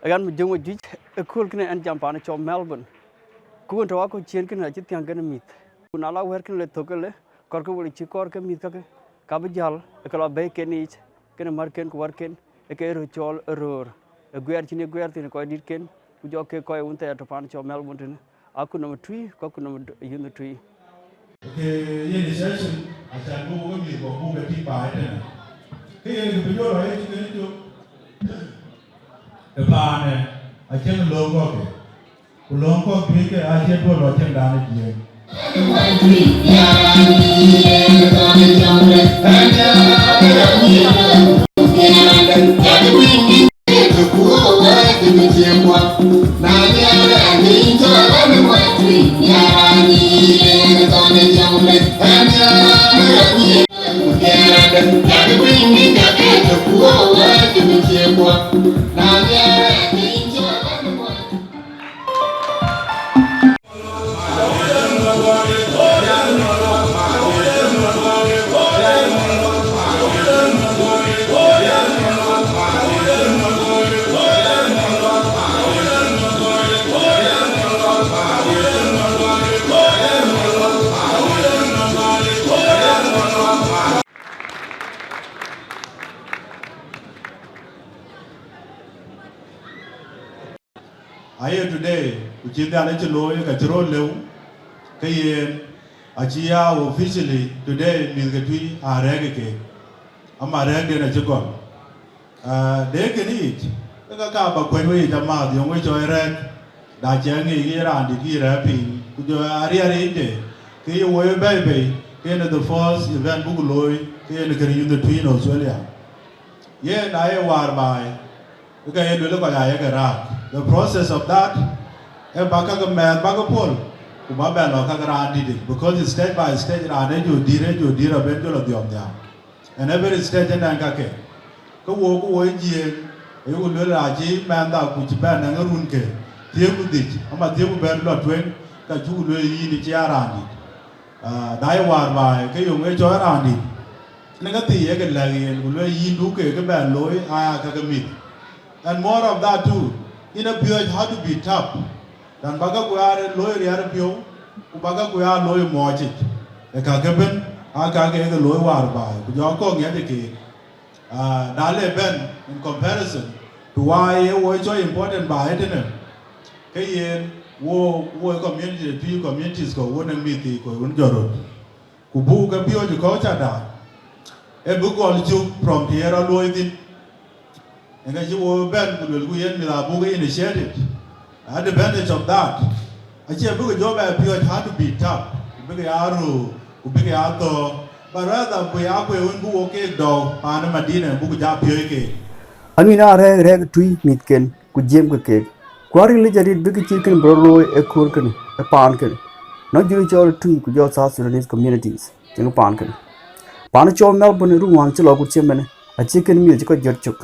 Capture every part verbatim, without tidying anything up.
Ɣɛn Majöŋ Majuëc, ëkööl kënë ɣɛn jam paan cɔl Melbourne. Ku wën tɔ̈ akɔ̈u ciëën kënë acï thiäŋ kenë mïth. Ku na la wɛ̈t kënë le thök ëlë, kɔɔrkë wël cï kɔɔr ke mïth kakë, ka bï jäl, ë ke lɔ bɛ̈iken yiic, kenë märken ku wärken, ë ke röt cɔl ë röör. Ë guɛɛr cïn ye guɛɛr thïn kɔc dïtken, ku jɔ kek kɔc wun thɛɛr tɔ̈ paan cɔl Melbourne tënë. Akutnhom ë tui, ku akutnhom ë d-, youth ë tui. Ke yen ë session, acan buk ke mïth kɔ̈k buk ke tïŋ baai tënë. Ke yen kë bï jɔ rɔt ye cï kën jɔ. Ë paanë, acïn löŋ kɔ̈k ke. Ku löŋ kɔ̈k bï ke acïn duɔ̈l lɔ cïn dan ë jiëëŋ. Aye today, ku cï dhial ë cï looi ka cï röt lëu, ke yen acï ya officially today mïth ke tui aa rɛ̈ɛ̈k ë keek, ama rɛ̈ɛ̈kden acï gɔl. Ah, de kënë yic, ke ka ka ba kuɛ̈ny weyiic amääth, yöŋ we cɔɔi rɛ̈ɛ̈k, da cɛ ŋic ke ye raan dït ke ye rɛ̈ɛ̈k piny, ku jɔ ariɛɛr yic de, ke ye woi bɛ̈i bei, ke yen the first event buk looi, ke yen kënë youth ë tui në Australia. Yen aye wäär baai, ke ye luel kɔc aye ke rääk. The process of that, e ba ka ke mɛɛth ba ke pol, ku ba bɛn lɔ ka ke raan dït yic, because it's stage by stage, raan e jɔ dït, e jɔ dït, abën jɔ lɔ dhiɔm nhial. And every stage ënɛn ka ke. Ke wo, ku wo jiëëŋ, e ku luel raan cï mɛnhda ku cï bɛn nɛŋ e run ke, thiëëk ku dhïc, ama thiëëk ku bɛ̈n lɔ tueŋ, ka cuk luel yïn cï a raan dït. Ah, na ye wäär baai, ke yöŋ e cɔɔl raan dït. Në ke thii ye ke lɛ̈k yen, ku lueel yïn du ke ke bɛn looi, aa, ka ke mïth. And more of that too, yïn a piööc how to be tough. Raan ba ka ku ya looi riɛɛr piɔ̈u, ku ba ka ku ya looi mɔɔc yic. E ka ke bën, aa, ka ke ke looi wäär baai, ku jɔ kɔ̈k ŋiɛc e keek. Ah, na le bɛn in comparison to why ye wo cɔɔl important baai tënë, ke yen wo, wo community, tui communities kɔ̈k, wo në mïth thii kɔ̈k, wun jɔ röt. Ku buk ke piööcë kɔ̈u cä daai, e bï gɔl cök from të ye rɔt luɔi thïn. Ëka cï wo bɛ̈n ku luelku yen mïth abuk initiated. Advantage of that, acie bï ke jɔ bɛ piööc how to be tough, ku bï ke ya röör, ku bï ke ya thɔ̈ɔ̈k, but rather bï ya kueer wën bï wo keek dɔu paan ë Madina, buk ja piööc keek. Aŋic na rɛ̈ɛ̈k, rɛ̈ɛ̈k tui mïthken, ku jiëëmkï keek. Ku aril yic arëët bï kë cït kënë bï rɔt looi ë kööl kënë, ë paan kënë. Nɔn jurë cɔɔl ë tui ku jɔ South Sudanese communities, tiŋ paan kënë. Paan cɔɔl Melbourne run wään cï lɔ ku cï mënë, acï kën mïth cï kɔc jɔt cök.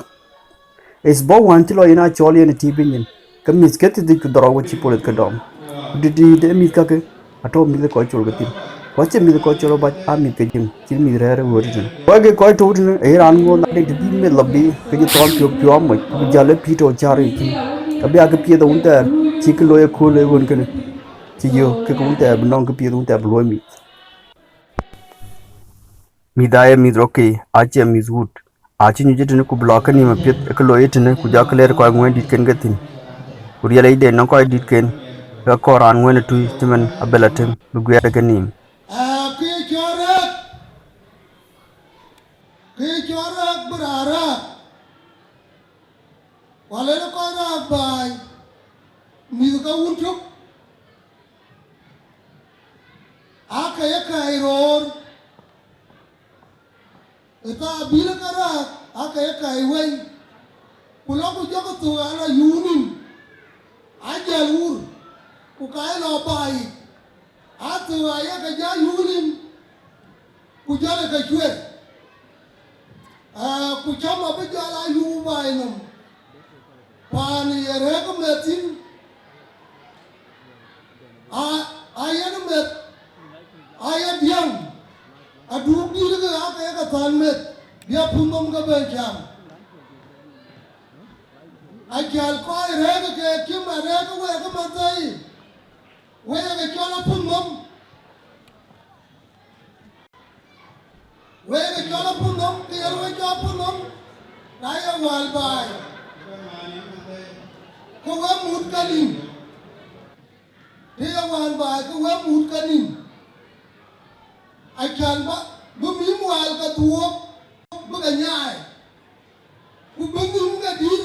Ë bɔ̈ wään cï lɔ yen aa cɔɔl yen ë tïï bï nyin, ke mïth ke thiërdhïc ku dhorou we cï polith ke dɔm. Ku dït dït ë mïth kakë, atɔ̈ mïth ë kɔc col ke thïn. Ku acie mïth ë kɔc col abac, aa mïth ke jiëŋ, cït mïth rɛ̈ɛ̈r ë ɣööt tëtën. Kɔc ke kɔc tɔ̈u tënë, ee raan ŋuɔ̈th adek të bï meth lɔ bï, ke jɔ thɔn piɔ̈u piɔ̈u amoc, ku jäl ë pïïr tɔ̈u cäär yic thïn. Ka bï aa kë piɛth ë wun thɛɛr, cï kë looi ë kööl ë ɣön kënë, cï yöök ke ke wun thɛɛr bï nɔŋ kë piɛth wun thɛɛr bï luɔi mïth. Mïth aa ye mïth rɔt ke, acie mïth wut. Acï nyuc ëtënë ku bï lɔ kenïïm apiɛth ë kë looi ëtënë, ku jɔ kë lɛɛr kɔc ŋuɛ̈ɛ̈n dïtken ke thïn. Ku riɛl yic de nɔŋ kɔc dïtken, ke kɔɔr raan ŋuɛ̈ɛ̈n ë tui cïmën Abel Atem bï guiɛɛr ë kenïïm. Aa, kë cɔl rɛ̈ɛ̈k, kë cɔl rɛ̈ɛ̈k bï raan rɛ̈ɛ̈k. Wala në kɔc raan baai, mïth ke wun tök, aa ke ye kɛɛc roor, ë thaar bï ke rɛ̈ɛ̈k, aa ke ye kɛɛc wei, ku lɔ ku jɔkï thök an, ayuur nïm, aa jäl wur, ku ka ye lɔ baai yic, aa thök aa ye ke jɔ ayuur nïm, ku jɔlë ke cuëër. Aa, ku cäm abï jɔl aa yup baai nɔm, paan ye rɛ̈ɛ̈k meth thïn, aa, aa yen meth, aa ye diäŋ, aduk dïït ke aa ke ye ke thäl meth, bï aputh nɔm ke bɛ̈n cam. Acal kɔc rɛ̈ɛ̈k ke cï man rɛ̈ɛ̈k ke wek ë man thëi, wek ë cɔl aputh nhom. Wek ë cɔl aputh nhom, ke yen wek cɔl aputh nhom, na ye wäl baai, ke wek mut ka nïm. Të ye wäl baai, ke wek mut ka nïm. Acan ba, bï mïïm wäl ke dhuɔ̈k, bï ke nyaai. Ku bï nhïïm ke dït,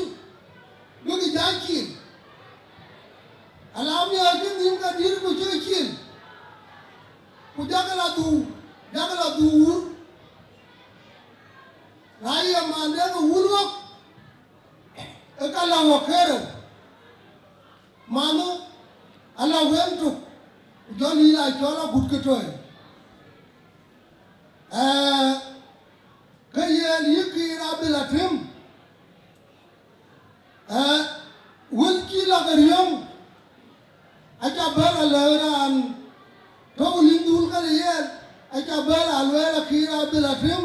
bï ke jɔ cil. Ala miɔɔc cï nhïïm ke dït ku cï ke cil, ku jakï la dhuu, jakï la dhuu wur. Na ye mande ke wun ɣɔ̈k, ë ka la ɣɔ̈k kerou, manu ala wën tök, ku jɔ lïïl a cɔl agut ke tɔ̈i. Ee, ke yen yï Kiir abï la tïm, ee, wël cï la ke riɔ̈ŋ, aca bɛ̈n a lɛ̈k raan tɔ̈u lïm dhul kënë yen, aca bɛ̈n a lueel a Kiir abï la tïm,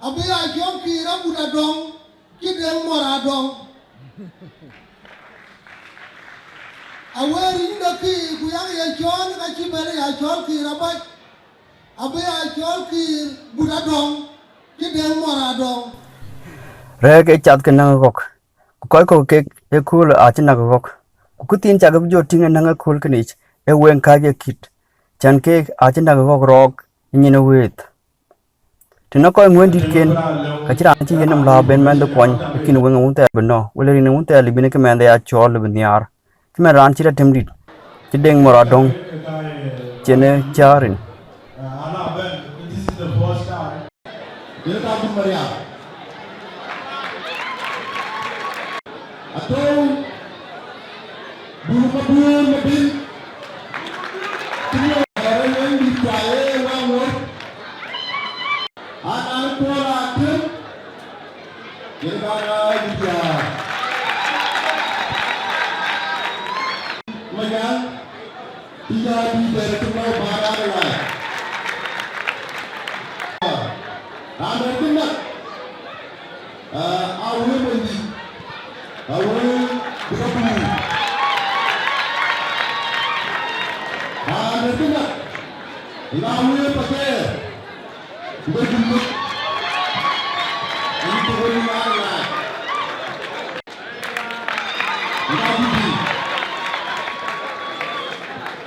abï a cɔl Kiir agut adɔŋ, cï Deŋ Mɔr adɔŋ. Awër yïn de Kiir, ku yak ye cɔɔl, ka cï bɛ̈n ya cɔl Kiir abac, abï ya cɔl Kiir but adɔŋ, cï Deŋ Mɔr adɔŋ. Rɛ̈ɛ̈k ë cath ke näk ɣɔ̈k, ku kɔc kɔ̈k kek ë kööl acï näk ɣɔ̈k, ku këthiin cak bï jɔ tïŋ ë näk ë kööl kënic, ë weŋ kääc ë kït, cän keek acï näk ɣɔ̈k rɔɔk ë nyin ë wëëth. Të nɔ̈k kɔc ŋuëëndïtken, ka cï raan cï yen nɔm lääu ben mɛnhde kuɔny, lakin weŋ ë wun thɛɛr bï nɔ̈k, wël rin ë wun thɛɛr lëbï në kë mɛnhde ya cɔɔl lëbï nhiaar. Cï mɛn raan cï rɔt tëm dït, cï Deŋ Mɔr adɔŋ, cïn ë cäärin. Atɔ̈u, buk maduëër madït, cï miɔɔr ë Weŋdït Cuai ë waŋ ŋuɔ̈t, an, an, kuɔɔr aa tëm, yen ka ŋaai bï thiaar. Manyaŋ, cï jɔ dïït dɛ̈t cï lɔ bä raan ë lac. Raan dɛ̈t cï näk, aa, a wëë Weŋdït, a wëë bï ke puur. Raan dɛ̈t cï näk, la wëë Pakɛɛr, bï ke jur lok, ayï ke wël raan ë lac. Nka bï bï.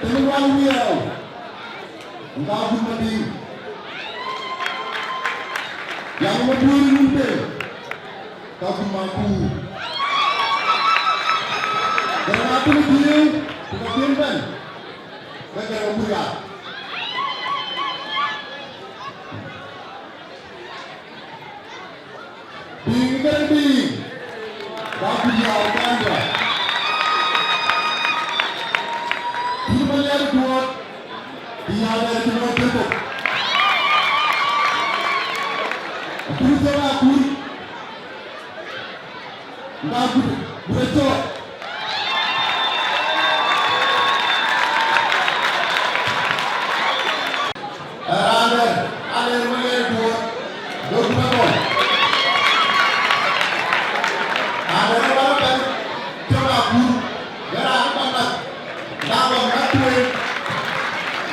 Tënë wal wiɛɛu. Nka bï madïŋ. Yam maduëër wun ben. Ka bï makuur. Gɛ̈n atënë dhiëëu, ku ka dhiën bɛ̈n. Ka gɛ̈n abï yak. Bï kërë bï, ba bï ya Uganda. Cï Maliar duɔ̈ɔ̈t, bï ya lɛɛr cï lɔ tëtök. Abï thok akur, ba bï, bï cɔɔk. Raan dɛ̈t, alen Maliar duɔ̈ɔ̈t, döt bï kɔn. Raan dɛ̈t ë bä bɛ̈n, cɔk akur, ë raan ë bä mat, na bä mat tueŋ,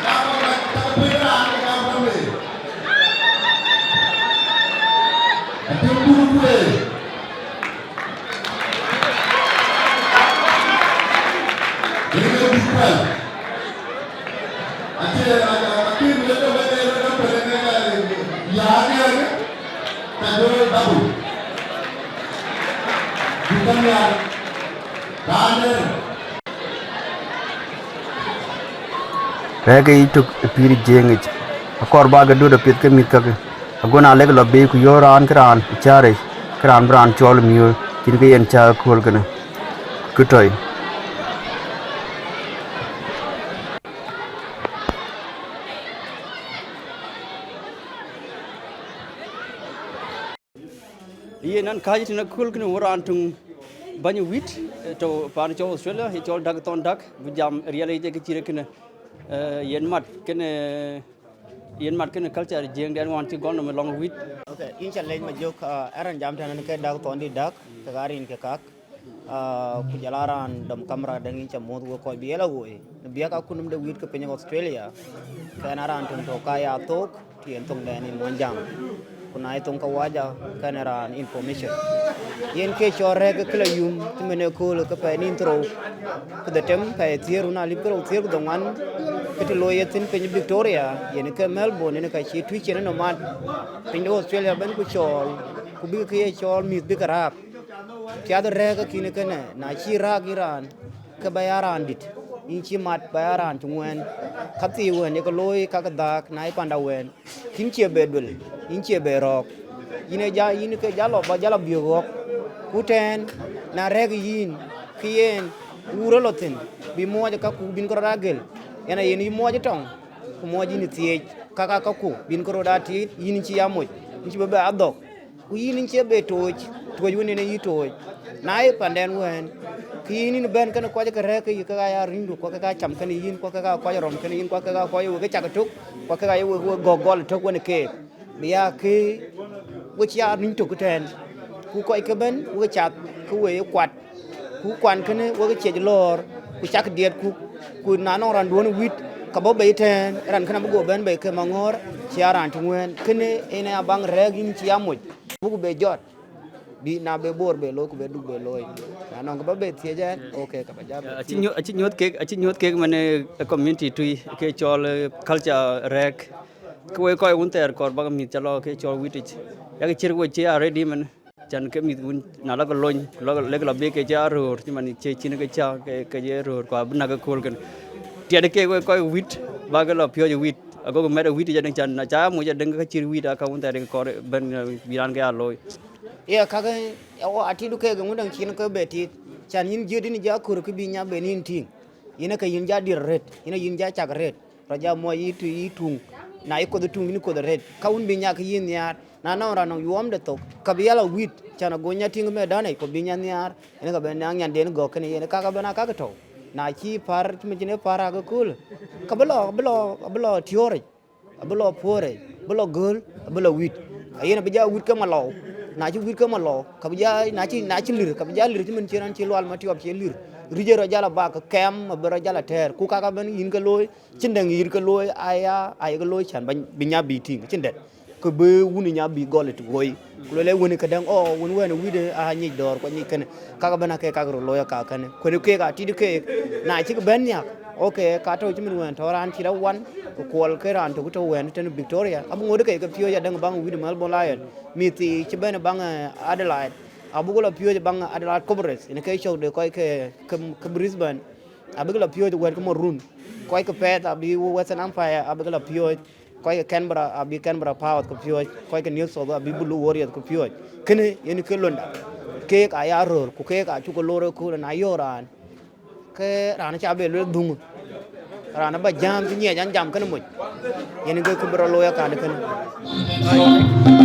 na bä mat tak piny raan ë gam rɔt wei. Atëm dun kueer. Yen ke bï kuɛl. Acie, acie, acie, acie, ya, ya, ka jɔ double. Bï kan ya. Raan dɛ̈t. Rɛ̈ɛ̈k ë yic tök ë pïïr ë Jiëëŋ yic, akɔɔr bä ke döt apiɛth ke mïth kakë, ago na lek lɔ bei ku yöör raan ke raan ë cäär yic, ke raan bï raan cɔɔl ë miöör, cïn kë yen cä ëkööl kënë, kë tɔ̈i. Yen an, kääc tënë kööl kënë wun raan töŋ bäny wït, eh, tɔ̈ paan cɔl Australia, ye cɔl Dak Thɔn Dak, bï jam riɛl yic ë kë cït ë kënë, eh, yen mat kënë, yen mat kënë culture Jiëëŋdɛn wään cï gɔl nɔm ë lɔŋ wït. Ok, yïn ca lec Majök, ah, ë raan jam tɛ̈n ke Dak Thɔn Dït Dak, kek aa rin ke kak. Ah, ku jɔl a raan dɔm kamera däŋ, yïn ca muɔ̈th wek kɔc bï yel awoi. Në biäk akutnhom de wït ke piny Australia, ke ɣɛn a raan töŋ tök ka ya thok, të yen thoŋdɛn ë Muɔnyjäŋ. Ku na ye thoŋ kawaja, ke ɣɛn a raan information. Yen kë cɔl rɛ̈k ke la yum, cïmën ëkööl ke pɛɛi nïn dhorou ku dhetem, pɛɛi thiëër, wun alip ke rou thiëër ku dhoŋuan, ke të looi ye thïn piny Victoria, yen ke Melbourne, yen ka cï tuc cïn ë nɔm mat. Piny de Australia bɛ̈n ku cɔɔl, ku bïk kë ye cɔɔl mïth bïk ke rääk. Piath rɛ̈k akïn kënë, na cï rääk yïn raan, ke ba ya raan dït, yïn cï mat ba ya raan cï ŋuɛ̈ɛ̈n. Ka thii wën ye ke looi ka ke dhääk, na ye panda wën, kïn cie be duel, yïn cie be rɔ̈ɔ̈k. Yïn ë ja, yïn ke ja lɔ, ba ja lɔ biök ɣɔ̈k. Ku tɛ̈ɛ̈n, na rɛ̈k yïn, ke yen, wur ë lɔ thïn, bï muɔɔc ë kaku bïn ke rɔt aa gël, yen ayen yï muɔɔc ë tɔŋ, ku muɔɔc yïn ë thiëëc, ka ka kaku bïn ke rɔt aa tiit, yïn cï ya moc, yïn cï bï bɛ a dhɔ̈k. Ku yïn cie be tooc, tuɔ̈c wën yen yï tooc. Na ye pandɛn wën, ke yïn yïn bɛ̈n kënë kɔc ke rɛ̈k ke yï, kek aa ya rïnydu, ku kek aa cam kënë yïn, ku kek aa kɔc rɔm kënë yïn, ku kek aa kɔc wek cak tök, ku kek aa ye wek, wek gɔ̈k gɔl tök wën keek. Bï ya ke we cï ya rïny tök ëtɛ̈ɛ̈n. Ku kɔc ke bɛ̈n, wek cath, ke we ye kuat. Ku kuan kënë wek ciɛc lɔ̈ɔ̈r, ku cak diɛt ku, ku na nɔŋ raan duɔ̈n wït, ka bɔ̈ bei tɛ̈ɛ̈n, raan kënë abï go bɛ̈n bei ke maŋɔ̈ɔ̈r, cï ya raan cï ŋuɛ̈ɛ̈n. Kënë en ë abaŋ rɛ̈k yïn cï ya moc, buk be jɔt. Bï na be boor be looi, ku be duk be looi. Na nɔŋ kë ba be thiëc ɛn, okay, ka ba ja be acï thiëc. Nyuɔ̈th, acï nyuɔ̈th kek, acï nyuɔ̈th kek man, eh, community tui, ke cɔl, eh, culture rɛ̈k. Ke wek kɔc wun thɛɛr kɔɔr bak mïth ca lɔ ke cɔl wïtic. Yak cïr we cï ya ready man. Can ke mïth wun na lɔ ke lony, lɔ ke, lek lɔ bï ke cï a röör, cï man cie cin ke cä ke, ke ye röör, ku abï nak ëkööl kënë. Tiɛt ke wek kɔc wït, ba ke lɔ piɔ̈ɔ̈c wït, ago ke mɛt wït adäŋ, can na ca moc adäŋ ke cït wït aka wun thɛɛr ke kɔɔr bɛ̈n, eh, bï raan ke ya looi. Ye kakë, ya wɔ atit ke ŋu däŋ cin ke be tit, can yïn jiët yïn ja kör kë bï nya ben yïn tïŋ. Yïn ë ke yïn ja diɛt rët, yïn ë yïn ja cak rët. Rɔt ja muɔc yï tu yï tuŋ. Na yï kuoth tuŋ yïn kuoth arëët. Ka wun bï nyak yïn nhiaar. Na nɔŋ raan nɔŋ yuɔɔmde thok, ka bï ya lɔ wït, can ago nya tïŋ mëëdan yic, ku bï nya nhiaar, yen ka bï naŋ nyanden gɔ̈k kënë yen, ka ka bï na kakë tɔ̈u. Na cï pär, cï mï cïn ë pär akë köölë, ka bï lɔ, bï lɔ, bï lɔ tiööric, abï lɔ puööric, bï lɔ gööl, abï lɔ wït. Ayen abï ja wït ke malɔu. Na cï wït ke malɔu, ka bï ja, na cï, na cï lir, ka bï ja lir cï mïn cï raan cï lual ma tiɔp cï lir. Ric ë rɔt jal abak kɛm, abï rɔt jal atɛɛr. Ku ka ka bï yïn ke looi, cïn dɛ̈ŋ yïn ke looi aya, aye ke looi can ba, bï nya bï tïŋ, cïn dɛ̈t. Kë bï wun ë nya bï gɔl ë woi. Ku luel ë wun ë këdäŋ, ɔ, wun wën ë wït ë, a nyic dɔ̈ɔ̈r ku anyic kënë. Kakë bɛ̈n akek kak röt looi aka kënë. Kuën keek atit keek, na cïk bɛ̈n nhiak, okay, ka tɔ̈u cï mïn wën tɔ̈u raan cï rɔt wan, ku kuɔl ke raan tök tɔ̈u wën tënë Victoria. Abï ŋot ke ke piööc adäŋ baŋ wït Melbourne Lion. Mïth cï bɛ̈n baŋ, eh, Adelaide. Abï ku lɔ piööc baŋ Adelaide Cobras, yen ke cök de kɔc ke, ke, ke Brisbane. Abïk lɔ piööc wɛ̈t ke Maroon. Kɔc ke Perth abï Western Empire abïk lɔ piööc. Kɔc ke Canberra abï Canberra Power ke piööc. Kɔc ke New South abï Blue Warriors ke piööc. Kënë yen ke londa. Keek aya röör, ku keek acuk ke lor ëköölë na yöök raan. Ke raan ca be luel dhuŋ. Raan ba jam cï nyiɛc an jam kënë moc. Yen ke kë bï rɔt looi akan kënë.